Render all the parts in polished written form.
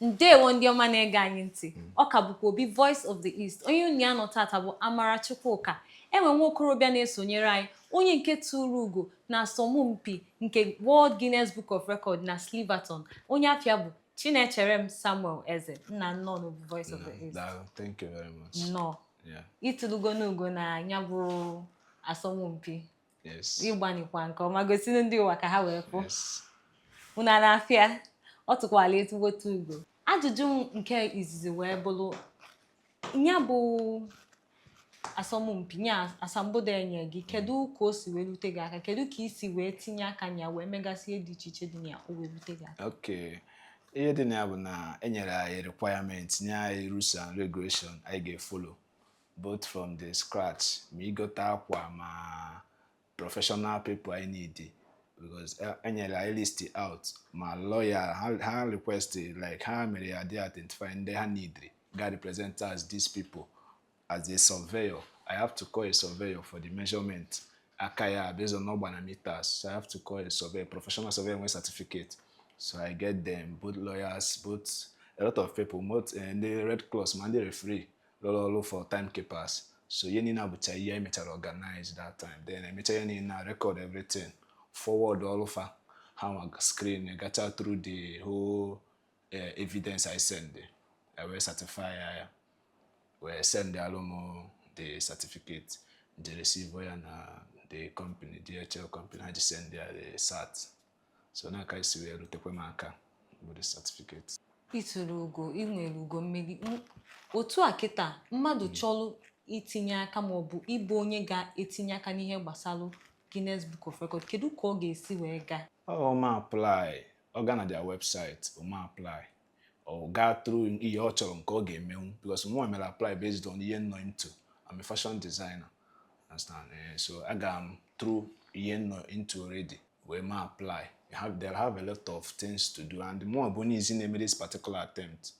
Ndewo, ndị ọma na-ege anyị ntị. Ọ ka bụkwa Obi Voice of the East. Onye unu ya nọ tata bụ Amara Chukwuka. Enwe nwa okorobịa na-esonyere anyị, onye nke tụrụ ugo na asọmpi nke World Guinness Book of Record na Sleevathon. Onye afa ya bụ Chinecherem Samuel Eze. Nna, nnọọ n'Obi Voice of the East. Daalụ, thank you very much. Nnọọ. Ịtụlugo n'ugo na ya bụ asọmpi. Yes. Ịgbanikwa nke ọma, gosi ndị ụwa ka ha wee fụ. Yes. Unu a na-afịa ọ tụkwala ezigbote ugo. Ajụjụ m nke izizi wee bụrụ, ya bụ asọmpi ya, asambodo enye gị, kedu ka o si wee rute gị aka? Kedu ka i si wee tinye aka na ya wee megasị ihe dị iche iche dị na ya, o wee rute gị aka? Okay. Ihe dị na ya bụ na enyere anyị requirement, nye anyị rules and regulation anyị ga-efollow, both from the scratch, ma igote akwa, ma professional people anyị need, because enyere anyị list out, ma lawyer ha request, like ha mere ya dị identify ndị ha need ga represent as these people. As a surveyor, I have to call a surveyor for the measurement aka ya based on ọgba na meters. So I have to call a surveyor, professional surveyor with certificate. So I get them, both lawyers, both a lot of people, both ndị Red Cross, ma ndị referee rụrụ ọrụ for timekeepers. So ihe niile abụcha ihe anyị mechara organize that time. Then emecha ihe niile na record everything, forward ọrụ fa, ha nwa screen gacha through the whole evidence I send, I wee certify ya, wee send alụ m the certificate, the receive ya na the company, DHL company, ha ji send ya the cert. So n'aka isi wee rutekwe m aka bụ the certificate. Ịtụrụ ugo, ị nwere ugo mmeri. Otu a kịta mmadụ chọrọ itinye aka maọbụ ịbụ onye ga-etinye aka n'ihe gbasara Guinness Book of Record, kedu ka ọ ga-esi wee gaa? Ọ ma apply, ọ gaa na their website, ọ ma apply, ọ gaa through ihe ọ chọrọ nke ọ ga-emenwu, because mụ mere apply based on ihe m nọ into. I'm a fashion designer, understand? So aga m through ihe m nọ into already wee ma apply. They have a lot of things to do, and mụ bụ onye izi na-eme this particular attempt.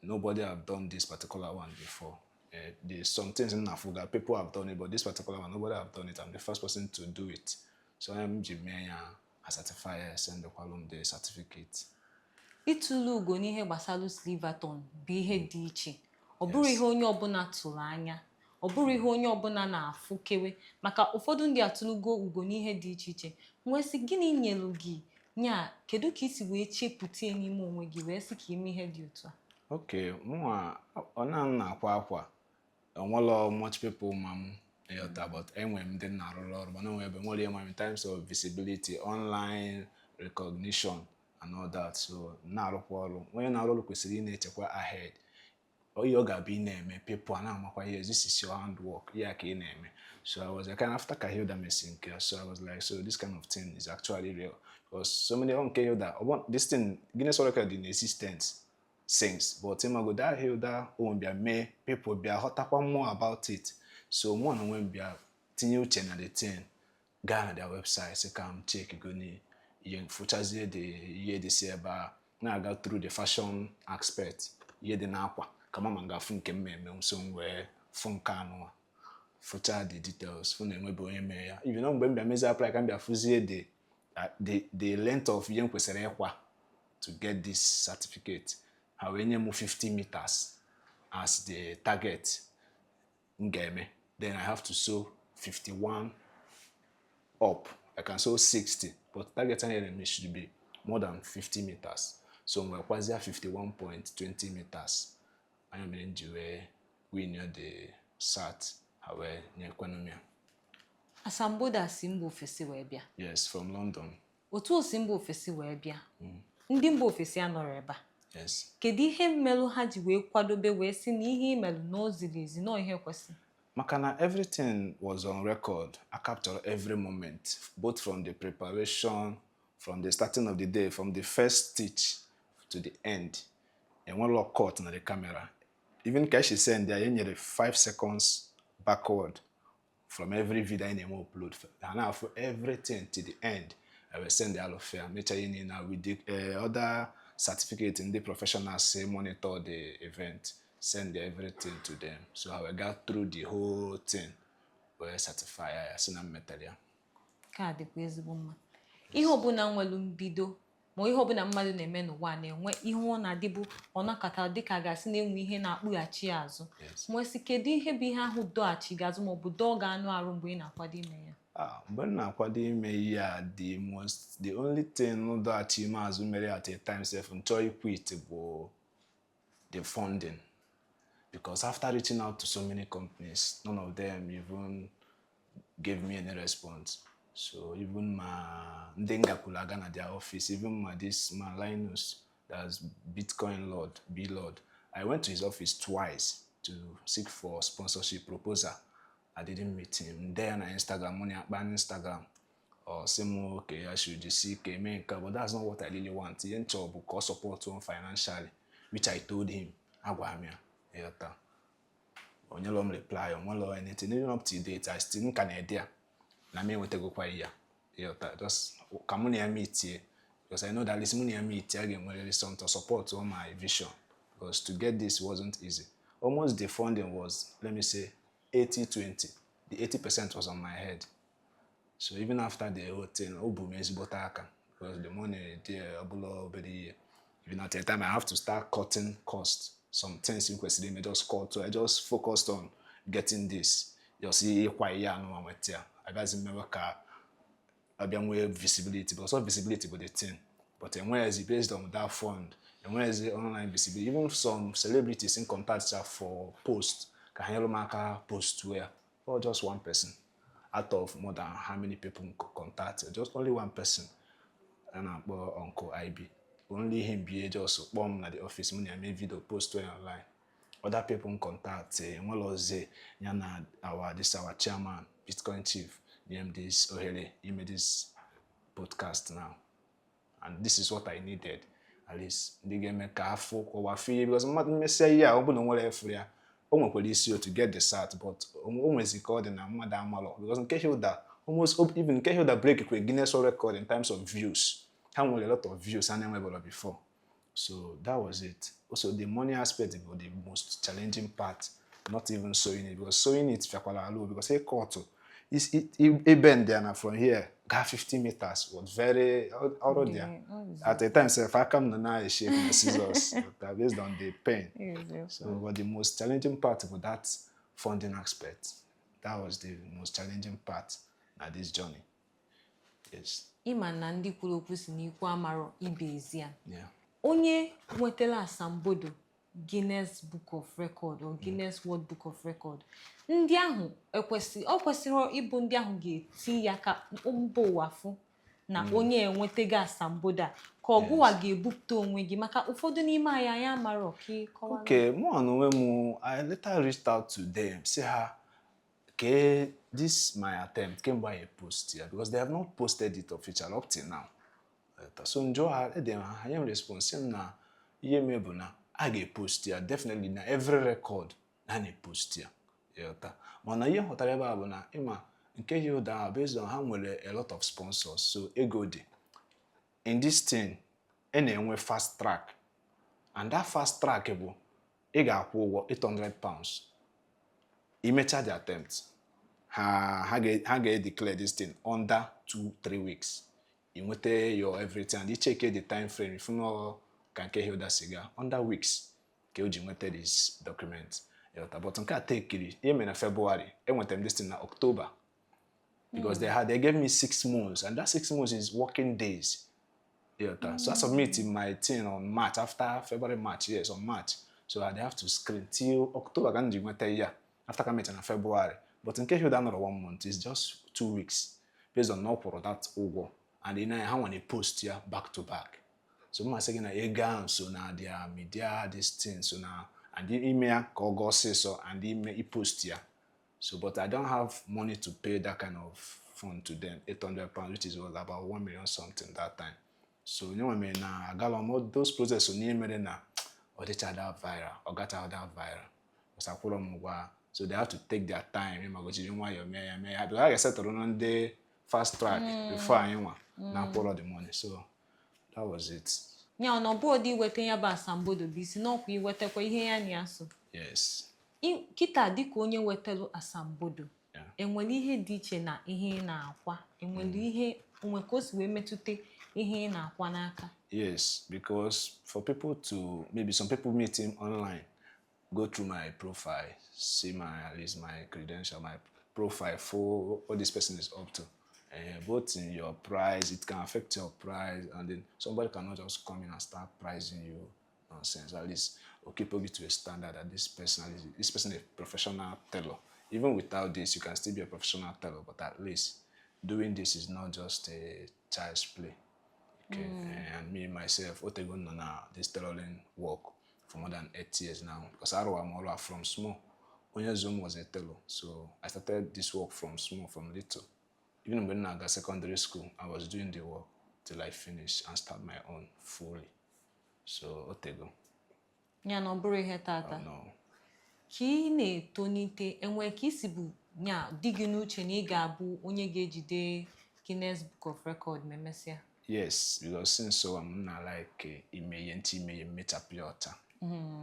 Nobody have done this particular one before. There's some things in Afuga, people have done it, but this particular one, nobody have done it. I'm the first person to do it. So I'm ji mee ya, a certify ya, send the the certificate. Ịtụrụ ugo n'ihe gbasara Sleevathon bụ ihe dị iche. Ọ bụrụ ihe onye ọbụla tụrụ anya, ọ bụrụ ihe onye ọbụla na-afụkewe, maka ụfọdụ ndị atụrụgo ugo n'ihe dị iche iche. Wee sị, gịnị nyelu gị nya? Kedu ka isi wee chepụta ya n'ime onwe gị wee sị ka ime ihe dị otu a? Okay, mụnwa ọ na m na-akwa akwa, onwelo much people ma m, ịghọta? But enwere m ndị m na-arụrụ ọrụ, mana onwe ebe nwere ihe ma in terms of visibility, online recognition and all that. So na-arụkwa ọrụ, onye na-arụ ọrụ kwesịrị ị na-echekwa ahead ihe ọ ga-abụ ị na-eme, people a na-amakwa ihe, this is your handwork, ihe ka ị na-eme. So I was like, kind of after ka Hilda mesi nke ya, so I was like, so this kind of thing is actually real, because so many nke Hilda this thing, Guinness World Record dị in existence since, but ịmago that Hilda own bịa mee people bịa ghọtakwa more about it. So mụ na onwe m bịa tinye uche na the thing, gaa na their website, sị ka m check goni ihe, fụchazie the ihe dị si ebe a na-aga through the fashion aspect, ihe dị n'akwa, ka mama m ga-afụ nke m eme. So m wee fụ nke anụnwa, fụcha the details, fụ na enwebe onye mee ya. Even though mgbe m bịa mezie apply, ka m bịa fụzie the length of ihe m kwesịrị ịkwa to get this certificate. Ha wee nye m 50 meters as the target m ga-eme. Then I have to sew 51 up. I can sew 60, but target anyị nyere m should be more than 50 meters. So m wee kwazie 51.20 meters. Anya mere m ji wee win the cert, ha wee nyekwanụ m ya. Asambodo a si mba ofesi wee bịa? Yes, from London. Otu o si mba ofesi wee bịa, ndị mba ofesi anọrọ ebe a? Yes. Kedu ihe mmelụ ha ji wee kwadobe wee sị na ihe imelụ na o ziri ezi, na ihe kwesị? Maka na everything was on record. I captured every moment, both from the preparation, from the starting of the day, from the first stitch to the end. Enwelo cut na the camera. Even ka esi send ya, nyere 5 seconds backward from every video anyị na-eme upload. Ha na-afụ everything to the end. I will send the alofia mechaa ihe niile with the other certificate ndị professionals say monitor the event, send everything to them. So I will go through the whole thing wee certify ya, sị na m metere ya. Ka dịkwa ezigbo mma. Ihe ọbụla nwere mbido. Ma ihe ọbụla mmadụ na-eme n'ụwa na-enwe ihe ọ na-adịbụ, ọ nakọta dịka gasị na-enwe ihe na-akpụghachi ya azụ. Nwesị, kedu ihe bụ ihe ahụ dọghachi gị azụ maọbụ dọọ gị anụ arụ mgbe ị na-akwado ime ya? Ah, mgbe m na-akwado ime ihe a, the only thing dọghachi m azụ mere at a time sef m chọọ quit bụ the funding, because after reaching out to so many companies, none of them even gave me any response. So even ma ndị ngakwuru aga na their office, even ma this ma Linus, that's Bitcoin Lord, B Lord, I went to his office twice to seek for sponsorship proposal. I didn't meet him there. Na Instagram, money akpa na Instagram, or sị m okay, I should jisi ike mee nke a, but that's not what I really want. Ihe m chọrọ bụ ka ọ support m financially, which I told him. Agwara m ya, ịghọta? Onyelo m reply, onwelo anything. Even up to date, I still nka na-ede ya na m enwetagokwa ya, ịghọta? Just ka mụ na ya meetie, because I know that at least mụ na ya meet, a ga-enwerịrị something to support all my vision, because to get this wasn't easy. Almost the funding was, let me say, 80-20. The 80% was on my head. So even after the whole thing, o bu m ezigbote aka, because the money there ọbụla obere ihe. Even at a time I have to start cutting cost, some things m kwesịrị ime, just cut. I just focused on getting this, just ịkwa ihe anụnwa nweta ya, agaghịzi mmewe ka abịa nwee visibility, because all visibility bụ the thing, but enweghịzi based on that fund, enweghịzi online visibility. Even some celebrities in contact ya for post ka ha nyere m aka post ya, or just one person out of more than how many people contact, just only one person a na-akpọ Uncle IB, only him bie just kpọọ m na the office, m na ya mee video, post ya online. Other people in contact enwelozi ya na our this our chairman, Bitcoin Chief, nye m this ohere ime this podcast now, and this is what I needed, at least ndị ga-eme ka afọ ụwa fụ ihe, because mmadụ mmesịa ihe a, ọ bụ na o nwere efuru ya, o nwekwara isi to get the cert, but o nwezi ka ọ dị na mmadụ amalọ, because nke Hilda, almost even nke Hilda break kwe Guinness World Record in terms of views. Ha nwere a lot of views ha na-enwebara before. So that was it. Also, the money aspect was the most challenging part, not even sewing it, because sewing it fiakwara alụ, because ị cut ibend ya na from here gaa 50 meters was very ọrụ dị ya. At a time sef, aka m nọ na-eshake na scissors, but, based on the pain. So, but the most challenging part was that funding aspect. That was the most challenging part na this journey, yes. Ịma na ndị kwuru okwu si n'ikwu amarọ ibe ezi ya. Onye nwetara asambodo Guinness Book of Record or Guinness World Book of Record, ndị ahụ ekwesị, ọ kwesịrị ịbụ ndị ahụ ga-eti ya ka mba ụwa fụ na onye enwetago asambodo a, ka ọgụwa ga-ebupụta onwe gị, maka ụfọdụ n'ime anyị, anyị amarọ ka ị kọwara. Okay, mụ na onwe m, I later reached out to them, say ha okay, this my attempt kemgbe anyị post ya, because they have not posted it official up till now. So njọ ha ede ha nye m response, sị m na ihe mee bụ na a ga-epost ya definitely, na every record na na-epost ya, ịghọta? Mana ihe m ghọtara ebe a bụ na ịma nke Hilda ahụ, based on ha nwere a lot of sponsors, so ego dị in this thing. E na-enwe fast track, and that fast track bụ ị ga-akwụ ụgwọ £800, imecha the attempt, ha ga-declare this thing under 2-3 weeks, ị nweta your everything, and i check the time frame, if no ka nke Hilda si gaa under weeks ka o ji nweta this document, ịghọta? But nke a tekiri ihe mere na February, enwetara m this thing na October, because they gave me 6 months, and that 6 months is working days, ịghọta? So I submit my thing on March, after February, March, yes, on March. So I have to screen till October ka m ji nweta ihe a, after ka m mechara na February. But nke Hilda nọrọ one month, is just 2 weeks, based on na ọ kwụrụ that ụgwọ, and then ha nwere post ya back to back. So mma sị gị na ego ahụ so na their media this thing, so na and ime ya ka ọ gaa ọsịsọ and ime ipost ya. So, but I don't have money to pay that kind of fund to them, £800, which is was about 1 million something that time. So nyenwe mere na agala m those process, so n'ihe mere na ọ dịcha that viral, ọ gacha that viral, because akwụrọ m ụgwọ ahụ. So they have to take their time, ịmago, jiri nwayọọ mee ya, because a ga-esetụrụ na ndị fast track before anyị nwa na akwụrọ the money. So that was it. Ya na ọ bụrụ iweta ya bụ asambodo bụ isi n'ọkwa, iwetakwa ihe ya na ya so. Yes. Kịta, dịka onye wetalụ asambodo, enwere ihe dị iche na ihe ị na-akwa? Enwere ihe onwe ka o si wee metụta Ihe ị na-akwa n'aka. Yes, because for people to, maybe some people meet him online, go through my profile, see my, at least my credential, my profile for what this person is up to. Both in your price, it can affect your price, and then somebody cannot just come in and start pricing you nonsense. At least, okay, put it to a standard that this person, at least, this person is a professional tailor. Even without this, you can still be a professional tailor, but at least doing this is not just a child's play. Okay, and me myself, otego nọ na this tailoring work for more than 8 years now because arụwa m ọrụ a from small. Onye zụ m was a tailor, so I started this work from small, from little. Even mgbe m na-aga secondary school, I was doing the work till I finish and start my own fully. So otego. Ya na ọ bụrụ ihe tata. No. Ka ị na-etonite, enwee ka isi bụ nya dị gị n'uche na ị ga-abụ onye ga-ejide Guinness Book of Record ma emesịa? Yes, because since so I'm not like ime ihe ntị, ime ihe mmechapụ ya ọcha.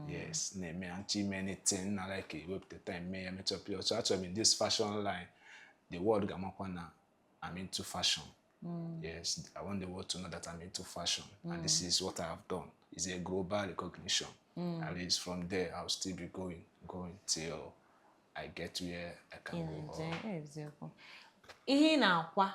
Yes, na-eme ya nchọ ime anything na like wepụta time mee ya mechapụ ya ọcha. Achọrọ m in this fashion line, the world ga-amakwa na I'm into fashion. Yes, I want the world to know that I'm into fashion and this is what I have done. It's a global recognition. At least from there, I'll still be going, going till I get where I can go. Nje, eziokwu. Ihe ị na-akwa,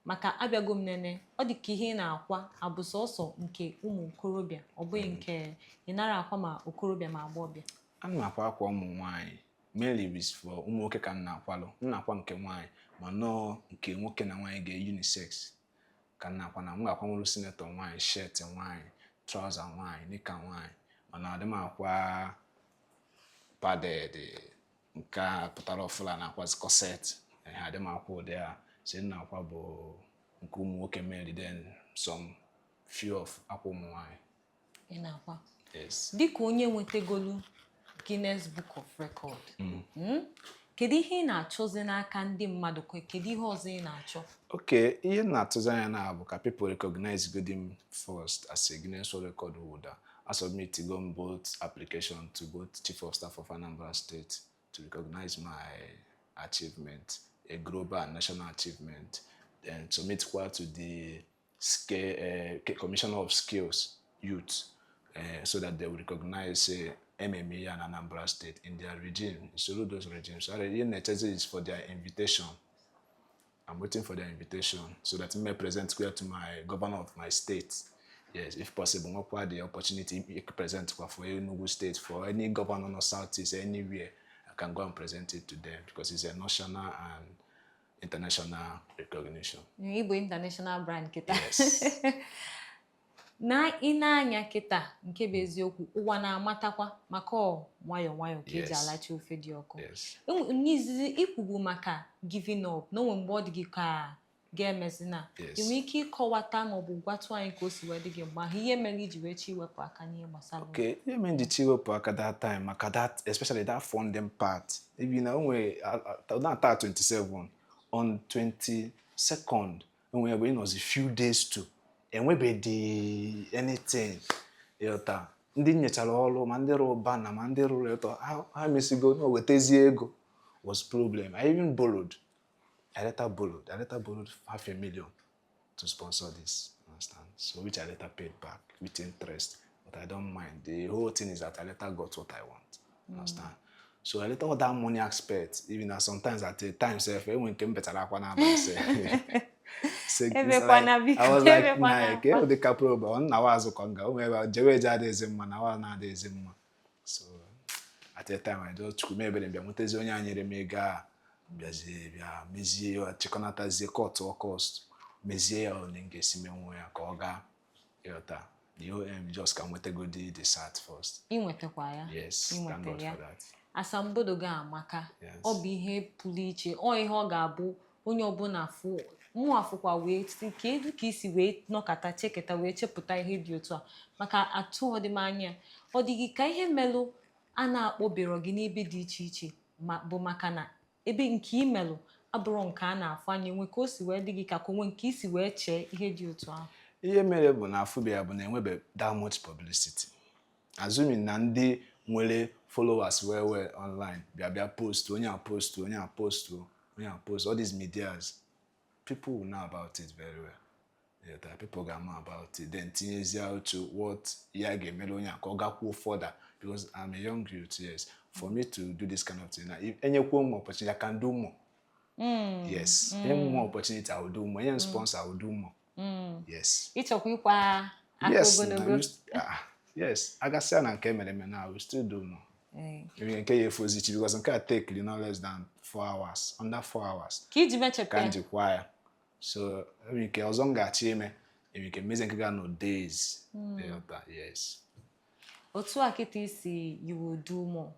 maka abịago m nene, ọ dị ka ihe ị na-akwa abụ sọsọ nke ụmụ okorobịa, ọ bụghị nke ị nara akwa ma okorobịa ma agbọghọbịa? Ana m akwa akwa ụmụ nwanyị. Mainly is for ụmụ nwoke ka m na-akwalụ. M na-akwa nke nwaanyị, ma nọọ nke nwoke na nwaanyị ga unisex ka m na-akwa. Na m ga-akwanwuru senator nwaanyị shirt, nwaanyị trouser, nwaanyị knicker nwaanyị, mana adị m akwa padded nke a pụtara ọfụla na-akwazi corset. Ehe, adị m akwa ụdị a. Si m na-akwa bụ nke ụmụ nwoke mainly, then some few of akwa ụmụ nwaanyị. Ị na-akwa. Yes. Dịka onye nwetagolu Guinness Book of Record, kedu ihe ị na-achọzi n'aka ndị mmadụ? Kedu ihe ọzọ ị na-achọ? Okay, ihe m na-atụzi anya na bụ ka people recognize godi m first as a Guinness World Record holder. I submit go m both application to both Chief of Staff of Anambra State to recognize my achievement, a global and national achievement. Then submit kwa to the scale, Commissioner of Skills, Youth, so that they will recognize, say, MMA and Anambra State in their regime, in those regimes. So ihe na-echezi is for their invitation. I'm waiting for their invitation so that I may present square to my governor of my state. Yes, if possible, nwekwa the opportunity to present kwa for Enugu State, for any governor of Southeast, anywhere, I can go and present it to them because it's a national and international recognition. Igbo international brand kịta. Yes. Na ị na-anya kịta, nke bụ eziokwu, ụwa na-amatakwa maka ọ nwayọọ nwayọọ ka eji alacha ofe dị ọkụ. N'izizi ikwubu maka giving up na onwe mgbe ọ dị gị ka ga-emezi na ị nwere ike ịkọwata maọbụ gwatụ anyị ka o si wee dị gị mgbe ahụ, ihe mere iji wee chọ iwepụ aka n'ihe gbasara? Okay, ihe mere m ji chọ iwepụ aka that time maka that, especially that funding part. Maybe na onwe na taa 27, on 22nd, onwe ebe ịnọzi few days to enwebedi anything, ịghọta? Ndị nyechara ọrụ, ma ndị rụrụ banner, ma ndị rụrụ ịtọ ha mesigo na wetazie ego was problem. I even borrowed. I later borrowed half a million to sponsor this, understand? So which I later paid back with interest, but I don't mind. The whole thing is that I later got what I want, understand? So I later all that money aspect, even as sometimes at a time sef, enwe nke m betara akwa n'abalị sị Ebekwana biko, I was like, ebekwana. Nna, ke ụdị ka problem ọ nna wa azụ ka m ga ụmụ ebe jewe eje adịghịzi mma na wa na-adịghịzi mma. So at a time I just chukwu mee ebere, bịa nwetazi onye a nyere m ego a, bịazie bịa mezie ya, chịkọnatazie cut all cost, mezie ya onye m ga-esi menwuo ya ka ọ gaa, ịghọta? The OM just ka m nwetagodi the cert first. Ị nwetakwa ya. Yes, Ị thank nwetara God ya. for that. Asambodo gị amaka. Yes. Ọ bụ ihe pụrụ iche, ọ ihe ọ ga-abụ onye ọbụla fụ mụ afụkwa wee sị kedu ka isi wee nọkọta cheketa wee chepụta ihe dị otu a, maka atụ ọdịmanya ọ dị gị ka ihe melụ a na-akpọbero gị n'ebe dị iche iche, ma bụ maka na ebe nke imelụ abụrụ nke a na-afụ anya, enwe ka o si wee dị gị ka onwe nke isi wee chee ihe dị otu ahụ? Ihe mere bụ na afụbe ya bụ na enwebe that much publicity, assuming na ndị nwere followers well well online bịa bịa post, onye a post, onye a post, onye a post, all these medias, people will know about it very well. That people ga-ama about it, then tinyezie uchu what ya ga-emere onye a ka ọ gakwuo further, because I'm a young youth. Yes, for me to do this kind of thing na, if enyekwuo m opportunity, I can do more. Yes, enye m more opportunity, I will do more. Enye m sponsor, I will do more. Yes. Ịchọkwa ịkwa aka Yes, na ogologo. Yes, agasịa na nke mere eme na, I will still do more. Enwere nke ya efozichi, because nke a take no less than 4 hours, under 4 hours ka iji mechapụ ka m ya. Jikwa ya. So enwere ike ọzọ m ga-achọ ime, enwere ike mezie nke ga no days. Ịghọta? Yes. Otu a kịta isi you will do more,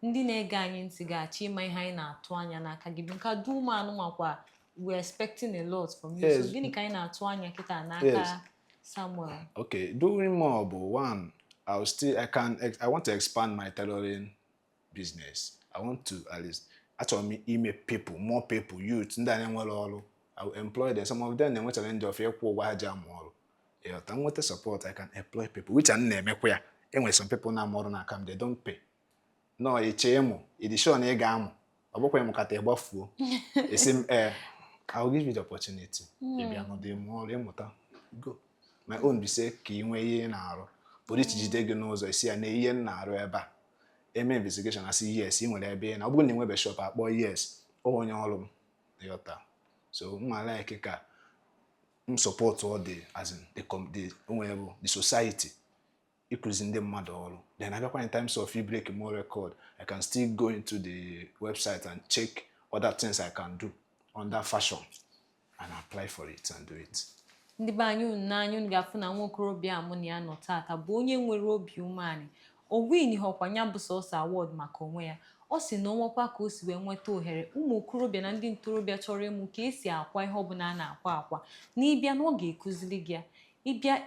ndị na-ege anyị ntị ga-achọ ịma ihe anyị na-atụ anya n'aka gị, bụ nka do more anụnwakwa. We're expecting a lot from you. So gịnị ka anyị na-atụ anya kịta n'aka Samuel? Okay, doing more bụ one, I will still I can I want to expand my tailoring business. I want to at least, achọrọ m ime people, more people, youth ndị anyị nwere ọrụ. I will employ them. Some of them na-enwe challenge of ịkwụ ụgwọ ha ji amụ ọrụ. Ịghọta? Nweta support, I can employ people, which m na-emekwa ya. Enwere some people na-amụ ọrụ n'aka m, they don't pay. No, eche ịmụ, ịdị sure na ị ga-amụ, ọ bụkwa ịmụkata ịgbafuo esi m ee, I will give you the opportunity. Ị bịa nọdụ ịmụ ọrụ, ịmụta, go. My own be say ka ị nwee ihe ị na-arụ. Polisi jide gị n'ụzọ, isi ya na ihe m na-arụ ebe a, eme investigation, asị yes, ị nwere ebe ị na. Ọ bụrụ na ị nwebe shop, akpọ, yes, ọ onye ọrụ m. Ịghọta? So mma like ka m support all the, as in the onwe bụ the society, ịkụzi ndị mmadụ ọrụ. Then abịakwa in terms of break more record, I can still go into the website and check other things I can do under fashion and apply for it and do it. Ndị be anyị, unu n'anya unu ga-afụ na nwa okorobịa a mụ na ya nọ taata bụ onye nwere obi umeanị. O win họkwa ya bụ sọsọ award maka onwe ya. Ọ sị na ọnwakwa ka o si wee nweta ohere, ụmụ okorobịa na ndị ntorobịa chọrọ ịmụ ka esi akwa ihe ọbụla a na-akwa akwa na ịbịa na ọ ga-ekuzili gị ya. Ịbịa,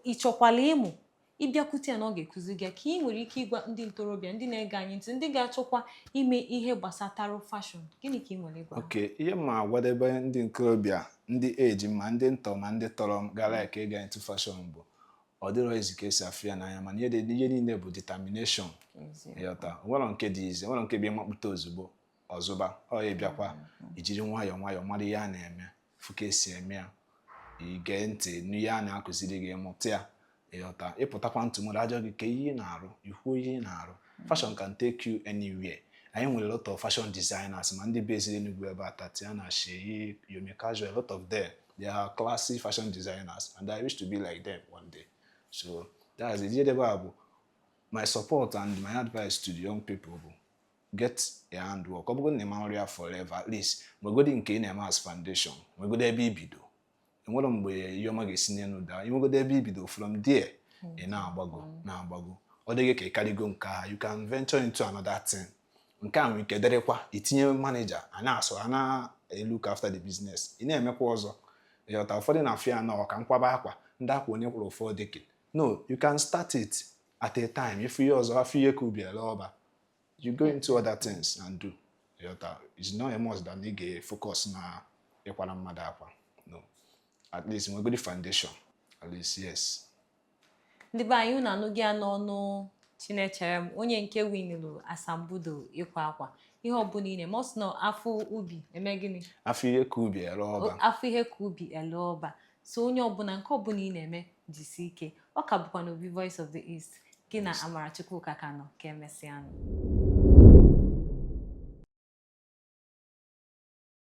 ịchọkwala ịmụ, ịbịakwute ya na ọ ga-ekuzi gị ya. Ka ị nwere ike ịgwa ndị ntorobịa, ndị na-ege anyị ntị, ndị ga-achọkwa ime ihe gbasatara fashion, gịnị ka ị nwere ịgwa ha? Okay, ihe ma agwadebe ndị ntorobịa, ndị eji ma ndị ntọ ma ndị tọrọ m gara ka ịga into fashion bụ, ọ dịrọ izi ka esi afụ ya n'anya, mana ihe ihe niile bụ determination. Ịghọta? O nwere nke dị izi, o nwere nke bụ ịmakpụta ozugbo ọzụba. Ọ ya bịakwa ijiri nwayọọ nwayọọ mara ihe a na-eme, fụ ka esi eme ya, ige ntị n'ihe a na-akụziri gị, mụta ya. Ịghọta? Ịpụtakwa ntụmọdụ ajọ gị ka ihe ị na-arụ, ikwuo ihe ị na-arụ. Fashion can take you anywhere. Anyị nwere a lot of fashion designers, ma ndị based Enugu ebe a, Tatiana, Seyi, Yomi Casual, a lot of them, they are classy fashion designers and I wish to be like them one day. So that's it. Ihe debe a bụ my support and my advice to the young people bụ get a handwork. Ọ bụrụ na ị ma nri ya forever, at least nwegodi nke ị na-eme as foundation, nwegodi ebe ibido. Enwere mgbe ihe ọma ga-esi n'elu daa. Inwegodo ebe ibido, from there ị na-agbago, na-agbago. Ọ dịghị ka ị karịgo nke ahụ, you can venture into another thing. Nke a nwere ike dịrịkwa itinye manager, a na-asụ, a na-look after the business, ị na-emekwa ọzọ. Ịghọta? Ụfọdụ na-afụ ya na ọka nkwaba akwa ndị akwa onye kwụrụ ụfọdụ dịka no, you can start it at a time. Ifu ihe ọzọ, afọ ihe ka ubi ele ọba, you go into other things and do. Ịghọta? It's not a must that ị ga-focus na ịkwara mmadụ akwa. No, at least nwegodi foundation, at least. Yes. Ndị be anyị, unu anụghị ya n'ọnụ Chinechere m, onye nke winlu asambodo ịkwa akwa. Ihe ọbụla ị na-eme, ọ sị na afọ ubi eme gịnị? Afọ ihe ka ubi ere ọba. Afọ ihe ka ubi ele ọba. So onye ọbụla, nke ọbụla ị na-eme, jisi ike. Ọ ka bụkwa n'Obi Voice of the East, gị na Amara Chukwuka ka nọ. Ka emesịanụ.